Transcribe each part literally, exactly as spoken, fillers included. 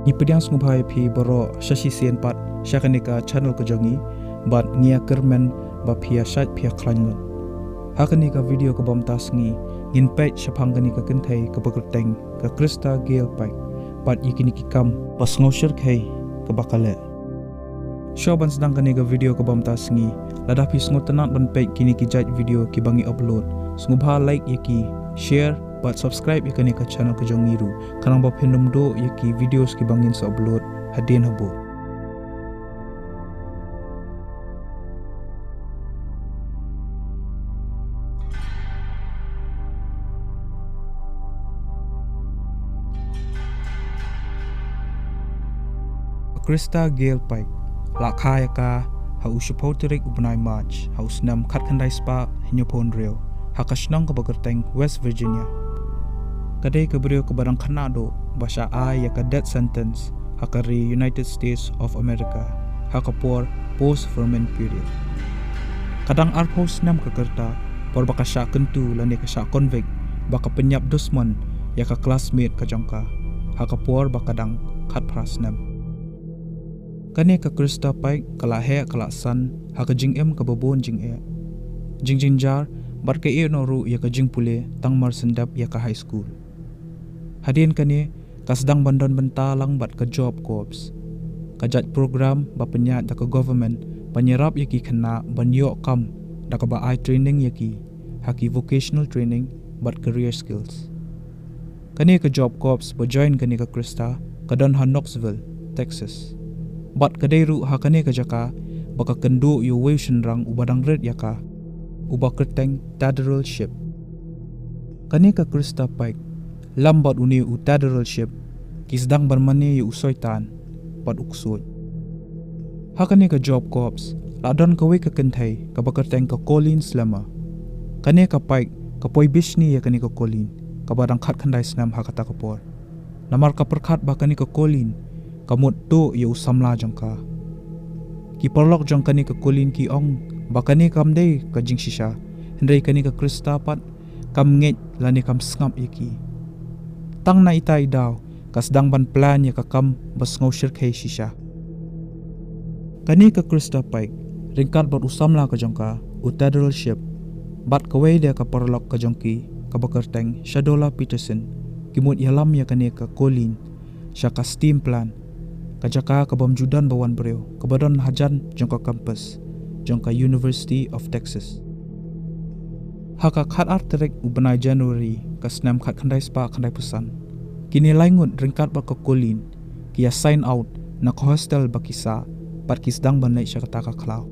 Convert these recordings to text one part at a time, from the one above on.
Ngi pdiang sngewbha ïa phi baroh sha shisien pat sha kane ka channel ka jong ngi, bad ngi ïa kyrmen ba phi ïa shait phi ïa khlaiñ lut. Ha kane ka video ka bym ta sngi ngin peit shaphang kane ka kynthei kaba kyrteng ka Christa Gale Pike, bad ïa kine ki kam ba sngewshyrkhei kaba ka leh. Shuwa ban sdang kane ka video ka bym ta sngi, lada phi sngewtynnat ban peit kine ki jait video kiba ngi upload, sngewbha like ïa ki, share, bad subscribe ïa kane ka channel ka jong ngi ruh, khnang ba phin ym duh ïa ki videos kiba ngin sa upload hadien habud. Christa Gale Pike, la kha ïa ka ha u shiphew tarik u bnai March ha u snem khatkhyndai spah hynñiewphew hynriew, ha ka shnong kaba kyrteng West Virginia. Ka dei ka briew kaba dang khynnah duh ba shah ai ïa ka death sentence ha ka ri United States of America ha ka por post vermin period. Ka dang arphew snem ka Christa por ba ka shah kyntu lane ka shah convict ba ka pynïap dusmon ïa ka classmate ka jong ka ha ka por ba ka dang khatphra snem. Kane ka Christa Pike ka la heh ka la san ha ka jingim kaba bun jingeh, jingjynjar, bad ka ïeh noh ruh ïa ka jingpule tang mar shen dep ïa ka high school. Hadien kane ka sdang ban don bynta lang bad ka Job Corps, ka jait program ba pynïaid da ka government ban ïarap ïa ki khynnah ban ïoh kam da kaba ai training ïa ki ha ki vocational training bad career skills. Kane ka Job Corps ba join kane ka Christa ka don ha Knoxville, Texas. Bad ka dei ruh ha kane ka jaka ba ka kynduh ïa uwei u shynrang uba dang rit ïa ka, uba kyrteng Tadderel Shipp. Kane ka Christa Pike lem bad une u Tadderel Shipp ki sdang ban mane ïa u Soitan bad u ksuid. Ha kane ka Job Corps la don kawei ka kynthei kaba kyrteng ka Colleen Schlemmer. Kane ka Pike ka poi bishni ïa kane ka Colleen kaba dang khatkhyndai snem ha kata ka por, namar ka pyrkhat ba kane ka Colleen ka mut tuh ïa u samla jong ka. Ki paralok jong kane ka Colleen ki ong ba kane kam dei ka jingshisha, hynrei kane ka Christa pat kam ngeit lane kam sngap ïa ki. Tang na ita i daw ka sdang ban plan ïa ka kam ba sngewshyrkhei shisha. Kane ka Christa Pike, ryngkat bad u samla ka jong ka, u Tadderel Shipp, bad kawei de ka paralok ka jong ki kaba kyrteng Shadola Peterson, ki mut ïalam ïa kane ka Colleen sha ka STEAM plant, ka jaka ka bym ju don ba wan briew, kaba don hajan jong ka campus jong ka University of Texas. Ha ka khatar tarik u bnai January ka snem khatkhyndai spah khyndaiphew san, kine lai ngut ryngkat bad ka Colleen ki ïa sign out na ka hostel ba ki sah, bad ki sdang ban leit sha kata ka khlaw.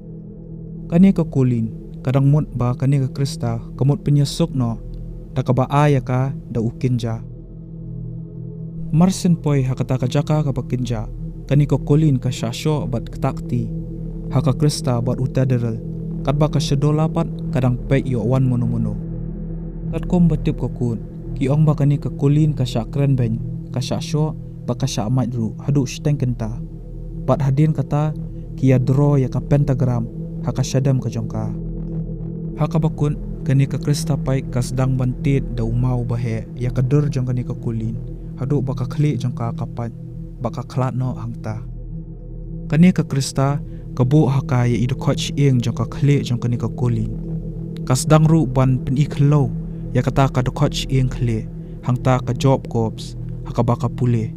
Kane ka Colleen ka dang mut ba kane ka Christa ka mut pynïasuk noh da kaba ai ïa ka da u kynja. Mar shen poi ha kata ka jaka kaba kynja, kane ka Colleen ka shah shoh bad ktah kti ha ka Christa bad u Tadderel, katba ka Shadola pat ka dang peit ïoh wan mano mano. Katkum ba tip ka kut, ki ong ba kane ka Colleen ka shah kren beiñ, ka shah shoh, bad ka shah mait ruh haduh shiteng kynta. Bad hadien kata ki ïa draw ïa ka pentagram ha ka shadem ka jong ka. Ha kaba kut, kane ka Christa Pike ka sdang ban tied da u maw ba heh ïa ka dur jong kane ka Colleen, haduh ba ka khlieh jong ka ka pait bad ka khlad noh hangta. Kane ka Christa ka buh ha ka ïa i dkhot shyieng jong ka khlieh jong kane ka Colleen. Ka sdang ruh ban pyni khyllew ïa kata ka dkhot shyieng khlieh hangta ka Job Corps ha kaba ka pule.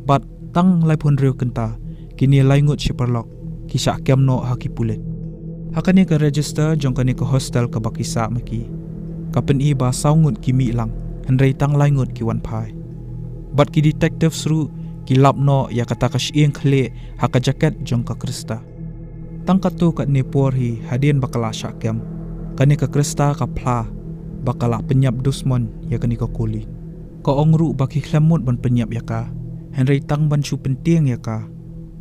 Bad tang laiphew hynriew kynta, kine lai ngut shi paralok ki shah kem noh ha ki pulit. Ha kane ka register jong kane ka hostel kaba ki sah ma ki, ka pyni ba saw ngut ki mih lang, hynrei tang lai ngut ki wan phai. Bad ki detectives ruh ki lap noh ïa kata ka shyieng khlieh ha ka jaket jong ka Christa. Tang katto katne por hi hadien ba ka la shah kem, kane ka Christa ka phla ba ka la pynïap dusmon ïa kane ka Colleen. Ka ong ruh ba ki khlem mut ban pynïap ïa ka, hynrei tang ban shu pyntieng ïa ka,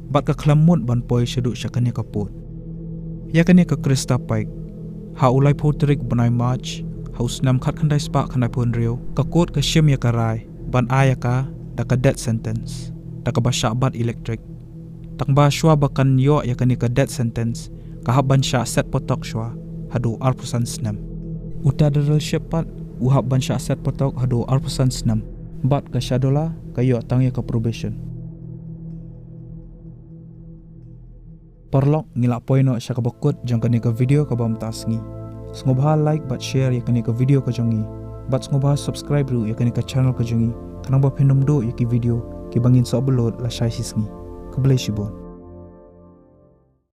bad ka khlem mut ban poi shaduh sha kane ka pud. Ïa kane ka Christa Pike, ha u laiphew tarik bnai March ha u snem khatkhyndai spah khyndaiphew hynriew, ka kut ka shim ïa ka rai ban ai ïa ka da ka death sentence, da kaba shah bat elektrik. Tang ba shuwa ba kan ïoh ïa kane ka death sentence, ka hap ban shah set patok shuwa haduh arphew san snem. U Tadderel Shipp pat u hap ban shah set patok haduh arphew san snem. Bad ka Shadola ka ïoh tang ïa ka probation. Paralok, ngi la poi noh sha kaba kut jong kane ka video kaba mynta sngi. Sngewbha like bad share ïa kane ka video ka jong ngi. Bad sngewbha subscribe ruh ïa kane ka channel ka jong ngi, khnang ba phin ym duh ïa ki video kiba ngin sa upload lashai shi sngi. Khublei shibun.